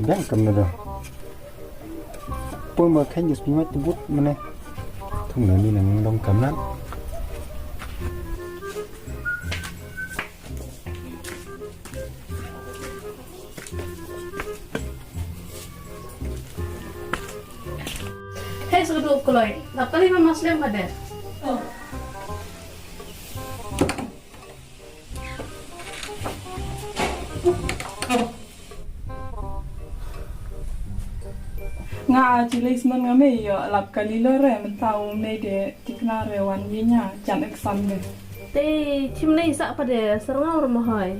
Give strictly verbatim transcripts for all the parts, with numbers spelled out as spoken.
Biang kam na do. Poi ma khen jus pimat tebut mane. Thung na ni nang dong kam nan. Hei, sa ka duh kloi. Lap kali ma maslem ka de. Nga a chilei sman nga me yo lap kali lo re, mynta u me de tikna re wan ye nya jan exam de. Te chim lei sa pa de, sar nga ur mo hoi.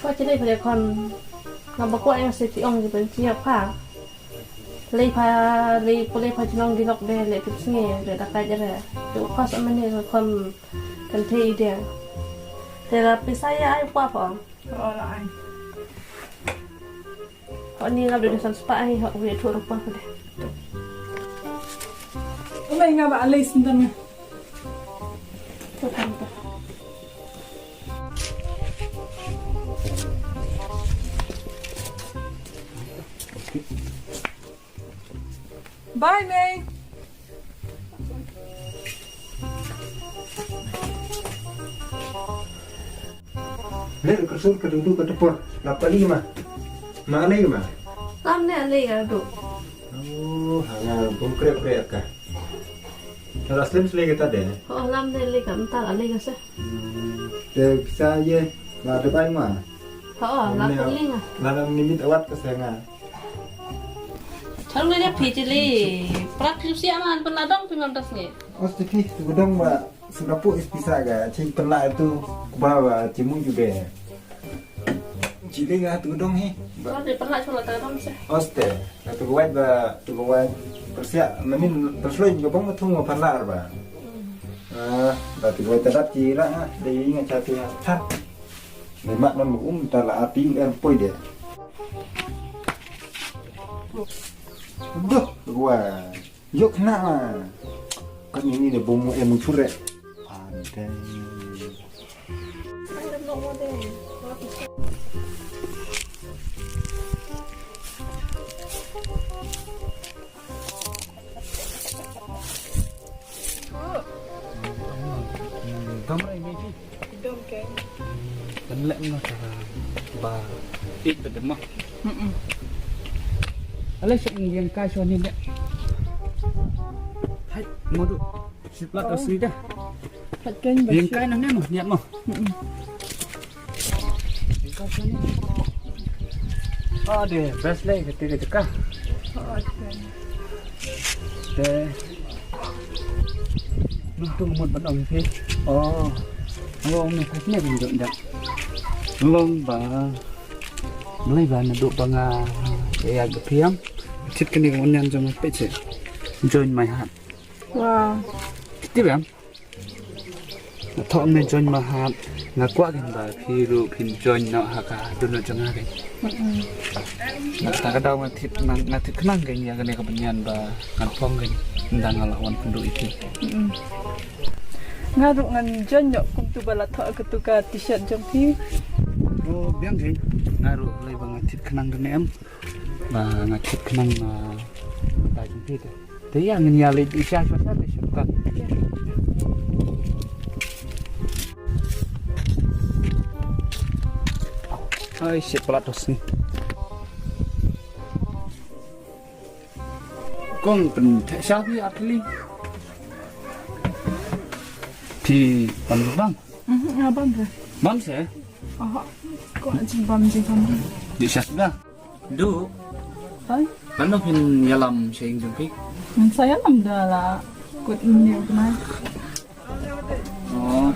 Ko chilei pa de kon. Nga ba ko yang se ti ong ji pen chi ya pa. Lei pa, lei pule pa chnong gi lok de, lei tup sngi de, da kai de re. Tu pas amane kon kan thei de. Te la pisa ya ai pa pa. Ora ai. Ho ni ngap de san spa ai, ho wi thu rupa ko de. Umai nga ba alai sintan. Bye, Mei. Ler ka sur ka dungdu ka tepor. Lap kali ma. Ma alei ma. Lam ne alei ka du. Oh, hanga bum krep krep ka. Tara slim slim kita de. Oh, lam ne alei ka, entar alei ka se. Hmm. Te bisa ye la de bai ma. Oh, la kali nga. La lam nimit awat ka se nga. Chal me ne phi chili. Prak klip si aman pynadong phi ngam das nge. Os te phi tu dong ba. Sura pu is pisa ga, chi pela tu, ba, ba, chi mu ju de. Chili nga tu dong hi. Ba. Ba de pela chula ta dong se. Oste, tu wai ba, tu wai. Persia, menin, persloi ga bang tu ma pela ba. Ah, ba tu wai tadat chi ra, de inga chati ha. Tha. De mak non um ta la api em poi de. Duh, wai. Yok na. Kan ini de bomo em chure. Pandai. Gamra ini ji. Dom ke. Kan lek noh cara ba. Ik bedem mah. Mm-mm. Alai sik yang kai suan ni dek. Hai, mau tu. Si plat asli dah. Plat kan. Yang kai noh ni mah, niat mah. Mm-mm. Yang kai suan ni. Oh, deh, best leh ketika jeka. Oh, okay. Te. Nang tu mut ban ong phi. Oh. Long ni khas ni ring dok dak. Long ba. Mlei ba na dok ba nga ya ga phiam. Chit kani ko nyan jong phi che. Join my heart. Wow. Ti bam. Nga thok me join ma hap, nga kwah kin ba phi ruh phin join noh ha ka dohnud jong nga kin. Mm-mm. Nga ta ka daw nga thit, nga, nga thit khnang kin ïa kane ka bynta ba ngan phong kin, ynda nga la wan pynduh ïa phi. Mm-mm. Nga ruh ngan join noh kumtu ba la thok katu ka t-shirt jong phi. Oh, biang kin. Nga ruh lei ba nga thit khnang kin em. Ba nga thit khnang, ah, ba jong phi te. Te ïa ngin ïa leit sha sha sha te sha ka. Ai, shit, palat dos ni. Kong pen te sha phi atli. Phi pan bang. Mhm, abang ke. Bang se? Aha. Ko aji bam ji bam. Di sha sudah. Du. Hai. Mano phin ïalam sha ïing jong phi? Ngan sa ïalam da la kut ym ïoh bnai. Oh.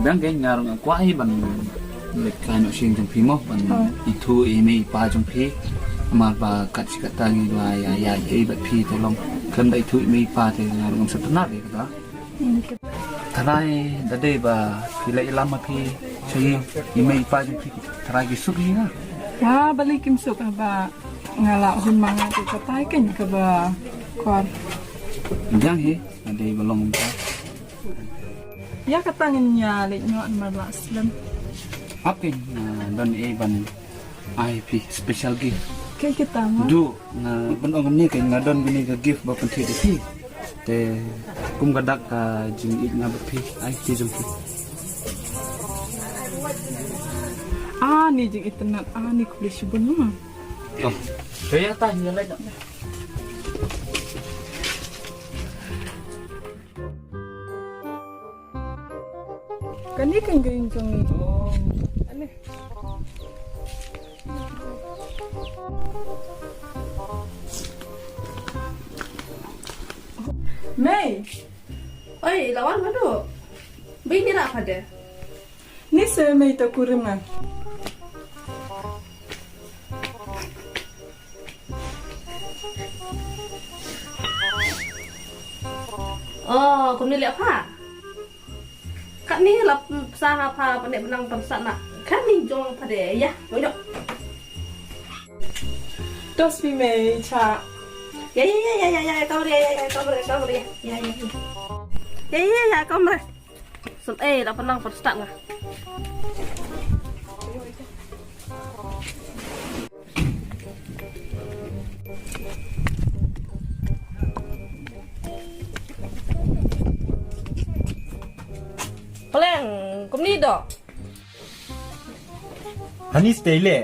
Dang keiñ nga ruh nga kwah hi ban leit kai noh sha ïing jong phi mo ban ithuh ïa i mei i pa jong phi. Namar ba kat shi katta ngi la ïa ïa ïa bad phi te long khlem da ithuh i mei i pa te nga ruh ngam sngewtynnat ïa kata. Tharai da dei ba phi leit ïalam ma phi sha ïing i mei i pa jong phi, tharai ki suk ïa nga. Ha, balei kim suk haba nga la hun ma nga te katai keiñ kaba kwah. Dang hi, da dei ba long kumta. Ïa kata ngin ïa leit noh namar la slem. Ap keiñ, ah, don ei ban Ai phi special gift. Kaei kata ma? Du, nga ban ong ne ka nga don bini ka gift ba pynthik da phi. Te kum ka dak ka jingïeit nga ba phi. Ai ti jong phi. Ah, ni jingïeit tynnat, ah, ni khublei shibun ma. Oh, kaya ta ni lai. Kane kan green jong ngi. Ane. Mei. Oi, lawan madu. Bini ra pada. Ni se mei ta kurim ngan. Oh, kumni leh pha. Katni la sa ha pha pane benang pynsa na. Katni jong pha de ya. Yo yo. Tos pi mei cha. Ya ya ya ya ya ya kamre ya ya kamre kamre ya ya ya. Ya ya ya kamre. Sem eh la penang per start nga. Peleng, kumni do. Hani stay le.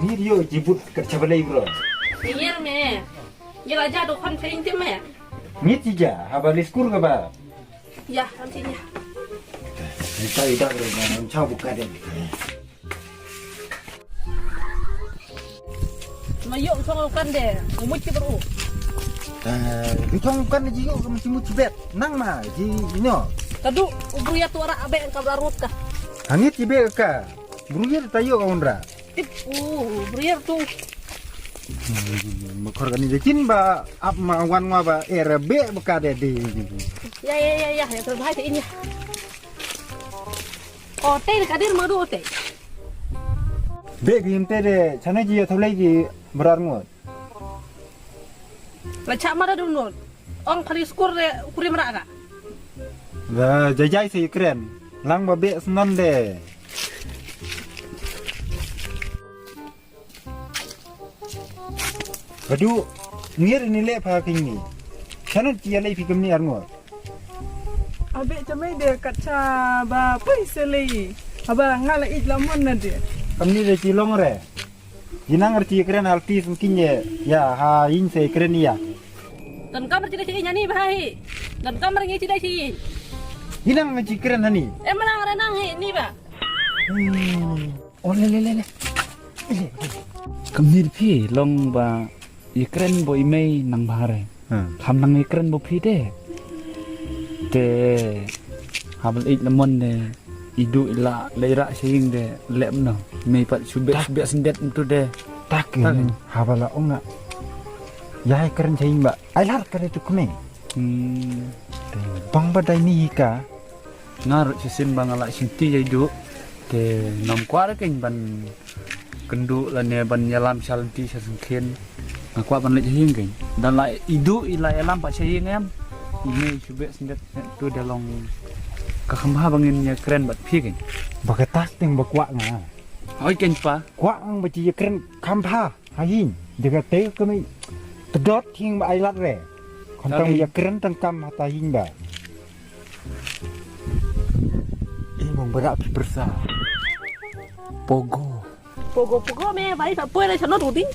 Ni dio jibut kat chabalai bro. Yer me. Yer aja do khan kain te me. Ni tija haba liskur ka ba. Ya, kan sini. Ni tahu dah bro, ngam chau buka deh. Ma yo chong kan de, umut ki bro. Dah, chong kan ji yo kamu simu cibet. Nang ma ji nyo. Kadu ubru ya tu ara abe ka bla rut ka. Hangit cibet ka. Bru ya tayo ka undra. Tip u bru ya tu. Makor kani de kin ba ap ma wan ngwa ba er be baka de di. Ya ya ya ya ya terbahai te ini. Oh, te ka dir madu te. Be gi te de chana ji ya tholai gi brar ngot. La chak mara dum not. Ong khali skur de kurim ra ka. La jajai se kren. Lang ba be snan de. Badu ngir ni le pha king ni. Chanut ti alai phi kem ni arngot. Abe chamai de kat cha ba pui se lei. Aba ngala ij la mon na de. Kam ni de chi long re. Inang arti kren alti sungkin ye. Ya ha in se kren ya. Dan kamar ti da chi nyani ba hi. Dan kamar ngi ti da chi. Inang ngi kren hani. Em nang re nang hi ni ba. Hmm. Oh le le le le. Kam ni phi long ba i kren bo i mei nang ba re. Hmm. Kham nang i kren bo phi de. Te habal ik lamon de. Idu ila le ira sing de lem no. Mei pat subet subet sendet tu de. Tak ni. Habala onga. Ya i kren sing ba. Ai lar kare tu kmei. Hmm. Bang ba dai ni ka. Nga ruh shisien ba nga la sngewthuh ïa iduh te ngam kwah re kein ban kynduh lane ban ïalam sha lynti sha syngkien. Nga kwah ban leit sha ïing kein. Da la iduh i la ïalam pat sha ïing em. Ine shu beh sngewbha tu da long ka kham bha ba ngin ïakren bad phi kein. Ba ka tak teng ba kwah nga. Hoi kein pa. Kwah nga ba phi ïakren kham bha. Ha ïing, de ka te ka mei. Tdot ïing ba ai lad re. Kham tang ïakren tang kam ha ta ïing ba. Ïing mong ba da phi pyrsa. Pogo. Pogo pogo me bai ka poi re chanot uting.